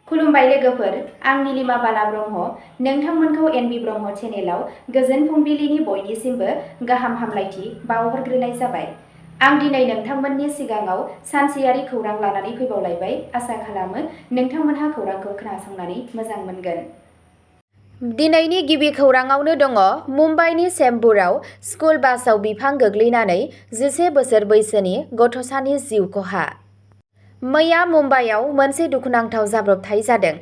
खुलुमबाय लोगोफोर, आं नीलिमा बाला ब्रह्म। नोंथांमोनखौ एनबि ब्रह्म चेनेलाव गोजोन फुंबिलिनि बयनिसिमबो गाहाम हामलायथि बावहरग्रोनाय जाबाय। आं दिनै नोंथांमोननि सिगाङाव सानसेयारि खौरां लानानै फैबावलायबाय। आसा खालामो नोंथांमोनहा खौरांखौ खोनासंनानै मोजां मोनगोन। दिनैनि गिबि खौराङावनो दङ मुम्बाइनि चेम्बुराव स्कुल बासआव बिफां गोग्लैनानै 11 बोसोर बैसोनि गथ'सानि जिउ खहा। मैया मुम्बाइआव मोनसे दुखुनांथाव जाब्रबथाय जादों।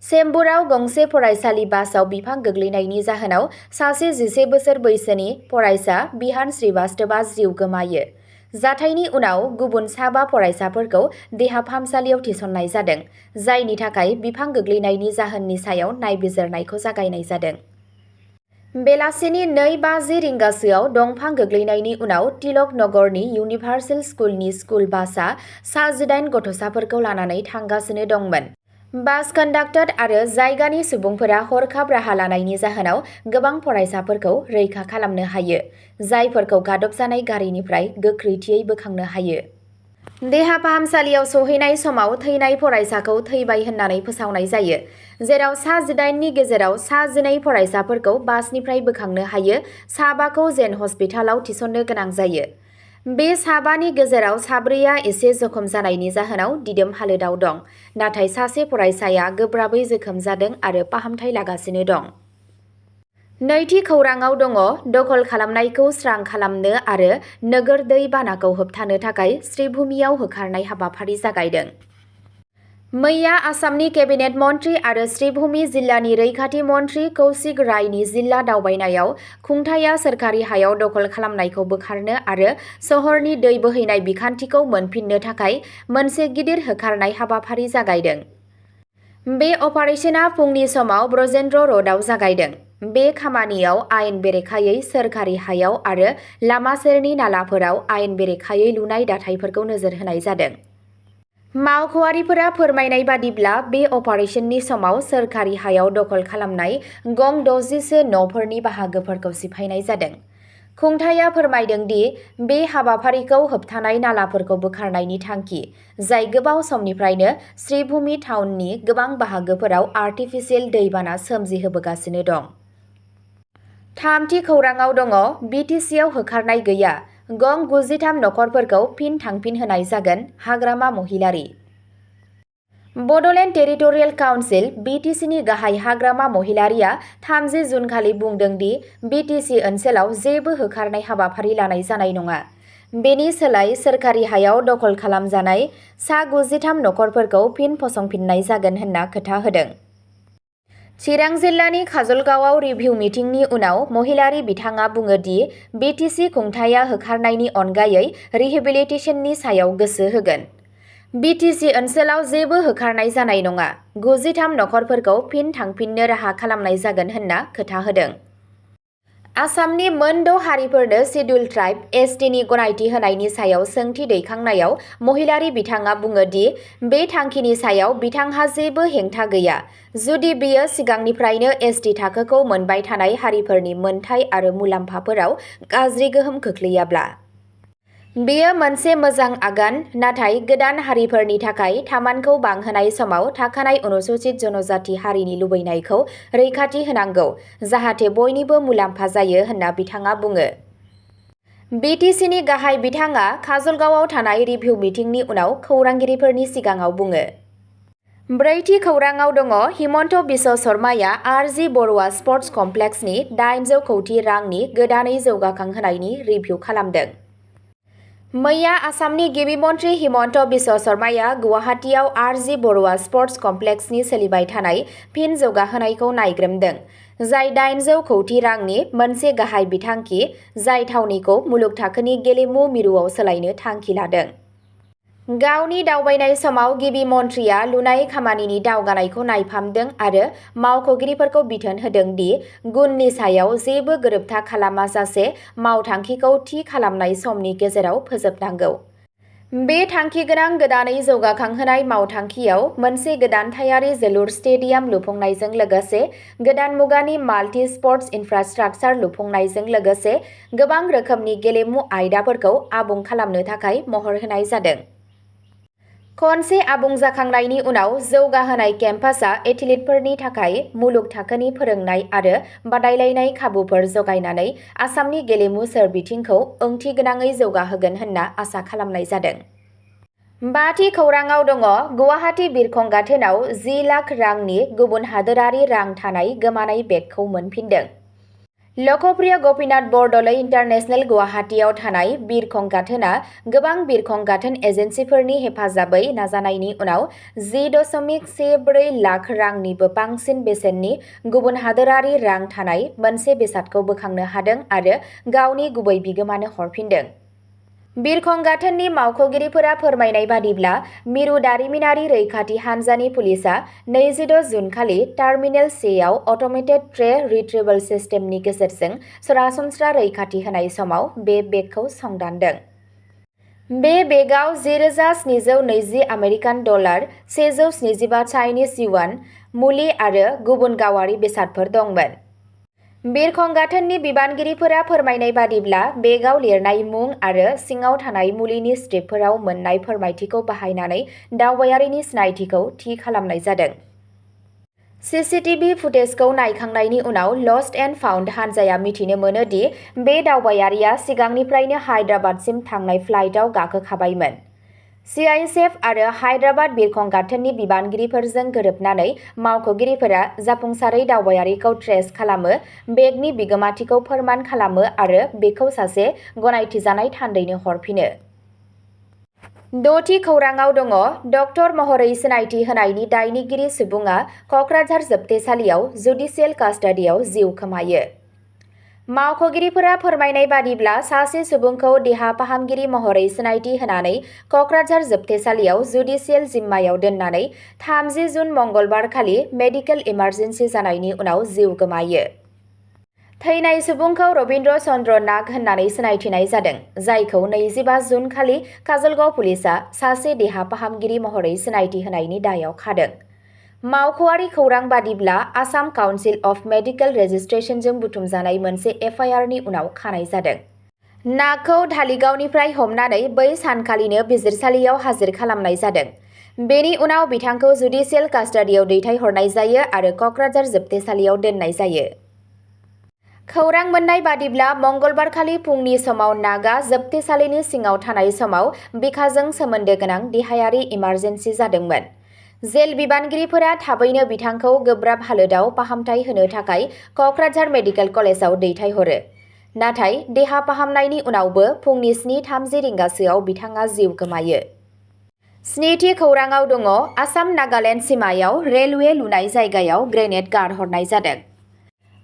चेम्बुराव गंसे फरायसालि बासआव बिफां गोग्लैनायनि जाहोनाव सासे 11 बोसोर बैसोनि फरायसा बिहान श्रीवास्तवआ जिउ गोमायो। जाथायनि उनाव गुबुन 7 फरायसाफोरखौ देहा फाहामसालियाव थिसननाय जादों, जायनि थाखाय बिफां गोग्लैनायनि जाहोननि सायाव नायबिजिरनायखौ जागायनाय जादों। बेलासिनि 2:50 रिंगासोआव दंफां गोग्लैनायनि उनाव तिलक नगरनि इउनिभार्सेल स्कुलनि स्कुल बासआ सा 18 गथ'साफोरखौ लानानै थांगासिनो दंमोन। बास कन्डाक्टर आरो जायगानि सुबुंफोरा हरखाब राहा लानायनि जाहोनाव गोबां फरायसाफोरखौ रैखा खालामनो हायो, जायफोरखौ गादबजानाय गारिनिफ्राय गोख्रैथियै बोखांनो हायो। देहा फाहामसालियाव सौहैनाय समाव थैनाय फरायसाखौ थैबाय होननानै फोसावनाय जायो, जेराव सा 18 नि गेजेराव सा 12 फरायसाफोरखौ बासनिफ्राय बोखांनो हायो, 7खौ जेन हस्पिटालाव थिसननो गोनां जायो। बे 7नि गेजेराव 4आ एसे जखम जानायनि जाहोनाव दिदोम हालोदाव दं, नाथाय सासे फरायसाया गोब्राबै जोखोम जादों आरो फाहामथाय लागासिनो दं। नैथि खौराङाव दङ दखल खालामनायखौ स्रां खालामनो आरो नोगोर दै बानाखौ होबथानो थाखाय श्रीभूमियाव होखारनाय हाबाफारि जागायदों। मैया आसामनि केबिनेट मन्त्रि आरो श्रीभूमि जिल्लानि रैखाथि मन्त्रि कौशिक रायनि जिल्ला दावबायनायाव खुंथायआ सोरखारि हायाव दखल खालामनायखौ बोखारनो आरो सहरनि दै बोहैनाय बिखान्थिखौ मोनफिननो थाखाय मोनसे गिदिर होखारनाय हाबाफारि जागायदों। बे अपारेशना फुंनि समाव ब्रजेन्द्र र'डआव जागायदों। बे खामानियाव आयेन बेरेखायै सोरखारि हायाव आरो लामा सेरनि नालाफोराव आयेन बेरेखायै लुनाय दाथायफोरखौ नोजोर होनाय जादों। मावख'आरिफोरा फोरमायनाय बादिब्ला बे अपारेशननि समाव सोरखारि हायाव दखल खालामनाय गं 60सो न'फोरनि बाहागोफोरखौ सिफायनाय जादों। खुंथायआ फोरमायदों दि बे हाबाफारिखौ होबथानाय नालाफोरखौ बोखारनायनि थांखि, जाय गोबाव समनिफ्रायनो श्रीभूमि टाउननि गोबां बाहागोफोराव आर्टिफिशियेल दैबाना सोमजिहोबोगासिनो दं। थामथि खौराङाव दङ बिटिसिआव होखारनाय गैया, गं 93 नखरफोरखौ फिन थांफिनहोनाय जागोन, हाग्रामा महिलारी। बड'लेण्ड टेरिटरियेल काउन्सिल (बिटिसिनि गाहाय हाग्रामा महिलारीआ 30 जुनखालि बुंदों दि बिटिसि ओनसोलाव जेबो होखारनाय हाबाफारि लानाय जानाय नङा। बेनि सोलाय सोरखारि हायाव दखल खालामजानाय सा 93 नखरफोरखौ फिन फसंफिननाय जागोन होनना खोथा होदों। चिरां जिल्लानि काजलगावआव रिभिउ मिटिंनि उनाव महिलारी बिथाङा बुङो दि बिटिसि खुंथायआ होखारनायनि अनगायै रिहेबिलिटेसननि सायाव गोसो होगोन। बिटिसि ओनसोलाव जेबो होखारनाय जानाय नङा, 93 नखरफोरखौ फिन थांफिननो राहा खालामनाय जागोन होनना खोथा होदों। आसामनि मोन 6 हारिफोरनो सिड्युल ट्राइब (एसटि) नि गनायथि होनायनि सायाव सोंथि दैखांनायाव महिलारी बिथाङा बुङो दि बे थांखिनि सायाव बिथांहा जेबो हेंथा गैया, जुदि बेयो सिगांनिफ्रायनो एसटि थाखोखौ मोनबाय थानाय हारिफोरनि मोनथाय आरो मुलाम्फाफोराव गाज्रि गोहोम खोख्लैयाब्ला। बेयो मोनसे मोजां आगान, नाथाय गोदान हारिफोरनि थाखाय थामानखौ बांहोनाय समाव थाखानाय अनुसूचित जनजाति हारिनि लुबैनायखौ रैखाथि होनांगौ, जाहाथे बयनिबो मुलाम्फा जायो होनना बिथाङा बुङो। बिटिसिनि गाहाय बिथाङा काजलगावआव थानाय रिभिउ मिटिंनि उनाव खौरांगिरिफोरनि सिगाङाव बुङो। ब्रैथि खौराङाव दङ हिमन्त बिश्व शर्माया आर.जि. बरुवा स्पर्टस कमप्लेक्सनि 800 कौटि रांनि गोदानै जौगाखांहोनायनि रिभिउ खालामदों। मैया आसामनि गिबि मन्त्रि हिमन्त बिश्व शर्माया गुवाहाटीआव आर.जि. बरुवा स्पर्टस कमप्लेक्सनि सोलिबाय थानाय फिन जौगाहोनायखौ नायग्रोमदों, जाय 800 कौटि रांनि मोनसे गाहाय बिथांखि, जाय थावनिखौ मुलुग थाखोनि गेलेमु मिरुआव सोलायनो थांखि लादों। गावनि दावबायनाय समाव गिबि मन्थ्रिया लुनाय खामानिनि दावगानायखौ नायफामदों आरो मावख'गिरिफोरखौ बिथोन होदों दि गुननि सायाव जेबो गोरोबथा खालामाजासे मावथांखिखौ थि खालामनाय समनि गेजेराव फोजोबनांगौ। बे थांखिगोनां गोदानै जौगाखांहोनाय मावथांखियाव मोनसे गोदानथायारि जोलुर स्टेडियाम लुफुंनायजों लोगोसे गोदान मुगानि माल्टि-स्पर्टस इनफ्रास्ट्राक्चार लुफुंनायजों लोगोसे गोबां रोखोमनि गेलेमु आयदाफोरखौ आबुं खालामनो थाखाय महर होनाय जादों। खनसे आबुं जाखांनायनि उनाव जौगाहोनाय केम्पासआ एथलीटफोरनि थाखाय मुलुग थाखोनि फोरोंनाय आरो बादायलायनाय खाबुफोर जगायनानै आसामनि गेलेमु सोरबिथिंखौ ओंथिगोनाङै जौगाहोगोन होनना आसा खालामनाय जादों। बाथि खौराङाव दङ गुवाहाटी बिरखं गाथोनाव 10 लाख रांनि गुबुन हादोरारि रां थानाय गोमानाय बेगखौ मोनफिनदों। लकप्रिय गपिनाथ बरदलै इन्टारनेशनेल गुवाहाटीयाव थानाय बिरखं गाथोना गोबां बिरखं गाथोन एजेन्सिफोरनि हेफाजाबै नाजानायनि उनाव 10.14 लाख रांनिबो बांसिन बेसेननि गुबुन हादोरारि रां थानाय मोनसे बेसादखौ बोखांनो हादों आरो गावनि गुबै बिगोमानो हरफिनदों। बिरखं गाथोननि मावख'गिरिफोरा फोरमायनाय बादिब्ला मिरु दारिमिनारि रैखाथि हान्जानि पुलिसआ 26 जुन खालि टार्मिनेल सेआव अट'मेटेड ट्रे रिट्रिभेल सिस्टेमनि गेजेरजों सरासनस्रा रैखाथि होनाय समाव बे बेगखौ संदानदों। बे बेगआव 10,720 आमेरिकान डलार, 175 चाइनिज युआन, मुलि आरो गुबुन गावारि बेसादफोर दंमोन। बिरखं गाथोननि बिबानगिरिफोरा फोरमायनाय बादिब्ला बेगआव लिरनाय मुं आरो सिङाव थानाय मुलिनि स्ट्रिपफोराव मोन्नाय फोरमायथिखौ बाहायनानै दावबायारिनि सिनायथिखौ थि खालामनाय जादों। सीसीटीवी फुटेजखौ नायखांनायनि उनाव लस्ट एन्ड फाउन्ड हान्जाया मिथिनो मोनो दि बे दावबायारिया सिगांनिफ्रायनो हायद्राबादसिम थांनाय फ्लाइटआव गाखोखाबायमोन। सीआईएसएफ आरो हायद्राबाद बिरखं गाथोननि बिबानगिरिफोरजों गोरोबनानै मावख'गिरिफोरा जाफुंसारै दावबायारिखौ ट्रेस खालामो, बेगनि बिगोमाथिखौ फोरमान खालामो आरो बेखौ सासे गनायथिजानाय थान्दैनो हरफिनो। द'थि खौराङाव दङ डक्टर महरै सिनायथि होनायनि दायनिगिरि सुबुङा क'क्राझार जोबथेसालियाव जुडिसियेल कास्टडियाव जिउ खोमायो। मावख'गिरिफोरा फोरमायनाय बादिब्ला सासे सुबुंखौ देहा फाहामगिरि महरै सिनायथि होनानै क'क्राझार जोबथेसालियाव जुडिसियेल जिम्मायाव दोननानै 30 जुन मंगलबार खालि मेडिकेल इमारजेन्सि जानायनि उनाव जिउ गोमायो। थैनाय सुबुंखौ रबिन्द्र चन्द्र नाग होननानै सिनायथिनाय जादों, जायखौ 25 जुन खालि काजलगाव पुलिसआ सासे देहा फाहामगिरि महरै सिनायथि होनायनि दायाव खादों। मावख'आरि खौरां बादिब्ला आसाम काउन्सिल अफ मेडिकेल रेजिस्ट्रेशनजों बुथुमजानाय मोनसे एफआइआरनि उनाव खानाय जादों। नागखौ धालिगावनिफ्राय हमनानै बै सानखालिनो बिजिरसालियाव हाजिर खालामनाय जादों। बेनि उनाव बिथांखौ जुडिसियेल कास्टडियाव दैथायहरनाय जायो आरो क'क्राझार जोबथेसालियाव दोननाय जायो। खौरां मोन्नाय बादिब्ला मंगलबारखालि फुंनि समाव नागआ जोबथेसालिनि सिङाव थानाय समाव बिखाजों सोमोन्दो गोनां देहायारि इमारजेन्सि जादोंमोन। जेल बिबानगिरिफोरा थाबैनो बिथांखौ गोब्राब हालोदाव फाहामथाय होनो थाखाय क'क्राझार मेडिकेल कलेजाव दैथायहरो। नाथाय देहा फाहामनायनि उनावबो फुंनि 7:30 रिंगासोआव बिथाङा जिउ गोमायो। स्निथि खौराङाव दङ आसाम नागालेन्ड सिमायाव रेलवे लुनाय जायगायाव ग्रेनेड गारहरनाय जादों।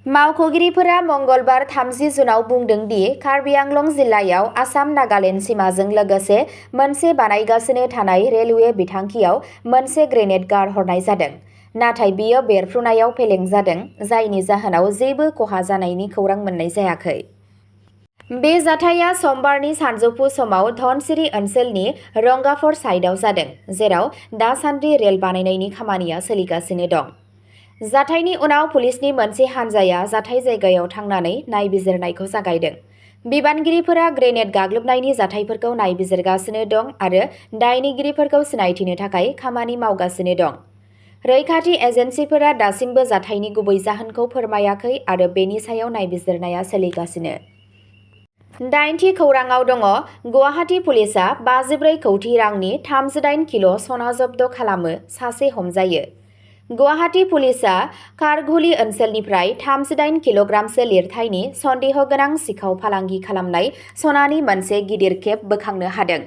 मावख'गिरिफोरा मंगलबार 30 जुनाव बुंदों दि कार्बि आंलं जिल्लायाव आसाम नागालेन्ड सिमाजों लोगोसे मोनसे बानायगासिनो थानाय रेलवे बिथांखियाव मोनसे ग्रेनेड गारहरनाय जादों, नाथाय बेयो बेरफ्रुनायाव फेलें जादों, जायनि जाहोनाव जेबो खहा जानायनि खौरां मोन्नाय जायाखै। बे जाथाया समबारनि सानजौफु समाव धनसिरि ओनसोलनि रंगाफर साइटआव जादों, जेराव दासान्दि रेल बानायनायनि खामानिया सोलिगासिनो दं। जाथायनि उनाव पुलिसनि मोनसे हानजाया जाथाय जायगायाव थांनानै नायबिजिरनायखौ जागायदों। बिबानगिरिफोरा ग्रेनेड गाग्लोबनायनि जाथायफोरखौ नायबिजिरगासिनो दं आरो दायनिगिरिफोरखौ सिनायथिनो थाखाय खामानि मावगासिनो दं। रैखाथि एजेन्सिफोरा दासिमबो जाथायनि गुबै जाहोनखौ फोरमायाखै आरो बेनि सायाव नायबिजिरनाया सोलिगासिनो। 8थि खौराङाव दङ गुवाहाटी पुलिसआ 54 कौटि रांनि 38 किल' सना जब्द खालामो, सासे हमजायो। गुवाहाटी पुलिसआ खारघुली ओनसोलनिफ्राय 38 किल'ग्रामसो लिरथायनि सन्देह गोनां सिखाव फालांगि खालामनाय सनानि मोनसे गिदिर खेब बोखांनो हादों।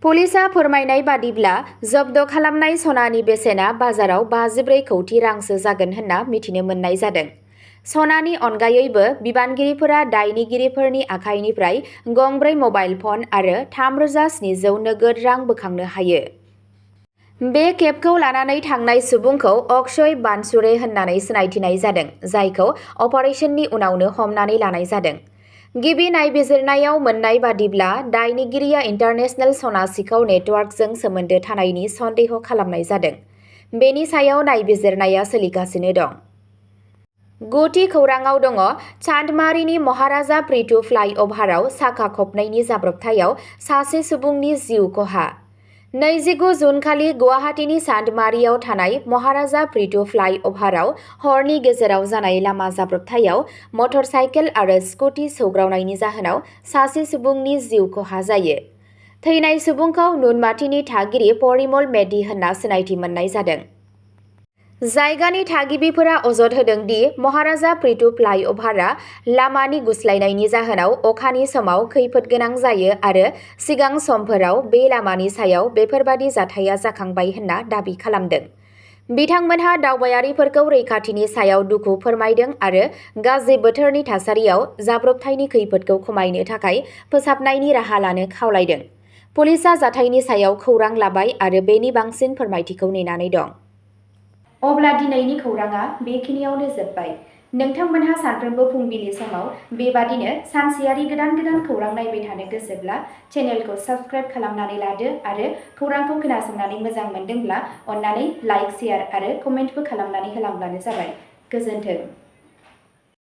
पुलिसआ फोरमायनाय बादिब्ला जब्द खालामनाय सनानि बेसेना बाजाराव 54 कौटि रांसो जागोन होनना मिथिनो मोननाय जादों। सनानि अनगायैबो बिबानगिरिफोरा दायनिगिरिफोरनि आखाइनिफ्राय गंब्रै मबाइल फन आरो 3,700 नोगोद रां बोखांनो हायो। बे केबखौ लानानै थांनाय सुबुंखौ अक्षय बानसुरे होननानै सिनायथिनाय जादों, जायखौ अपारेशननि उनावनो हमनानै लानाय जादों। गिबि नायबिजिरनायाव मोन्नाय बादिब्ला दायनिगिरिया इन्टारनेशनेल सना सिखाव नेटवार्कजों सोमोन्दो थानायनि सन्देह खालामनाय जादों। बेनि सायाव नायबिजिरनाया सोलिगासिनो दं। 9थि खौराङाव दङ चान्दमारिनि महाराजा प्रिटु फ्लाइअभाराव साखा खबनैनि जाब्रबथायाव सासे सुबुंनि जिउ खहा। 29 जुन खालि गुवाहाटीनि चान्दमारियाव थानाय महाराजा प्रिटु फ्लाइ अभाराव हरनि गेजेराव जानाय लामा जाब्रबथायाव मटर साइकेल आरो स्कुटि सौग्रावनायनि जाहोनाव सासे सुबुंनि जिउ खहा जायो। थैनाय सुबुंखौ नुनमाथिनि थागिरि परिमल मेधि होनना सिनायथि मोननाय जादों। जायगानि थागिबिफोरा अजद होदों दि महाराजा प्रिटु फ्लाइ अभारआ लामानि गुस्लायनायनि जाहोनाव अखानि समाव खैफोद गोनां जायो आरो सिगां समफोराव बे लामानि सायाव बेफोरबादि जाथाया जाखांबाय होनना दाबि खालामदों। बिथांमोनहा दावबायारिफोरखौ रैखाथिनि सायाव दुखु फोरमायदों आरो गाज्रि बोथोरनि थासारियाव जाब्रबथायनि खैफोदखौ खमायनो थाखाय फोसाबनायनि राहा लानो खावलायदों। पुलिसआ जाथायनि सायाव खौरां लाबाय आरो बेनि बांसिन फोरमायथिखौ नेनानै दं। अब्ला दिनैनि खौराङा बेखिनियावनो जोबबाय। नोंथांमोनहा सानफ्रोमबो फुंबिलि समाव बेबादिनो सानसेयारि गोदान खौरां नायबाय थानो गोसोब्ला चेनेलखौ साबस्क्राइब खालामनानै लादो आरो खौरांखौ खोनासंनानै मोजां मोनदोंब्ला अन्नानै लाइक, शेयार आरो कमेन्टबो खालामनानै होलांब्लानो जाबाय। गोजोन्थों।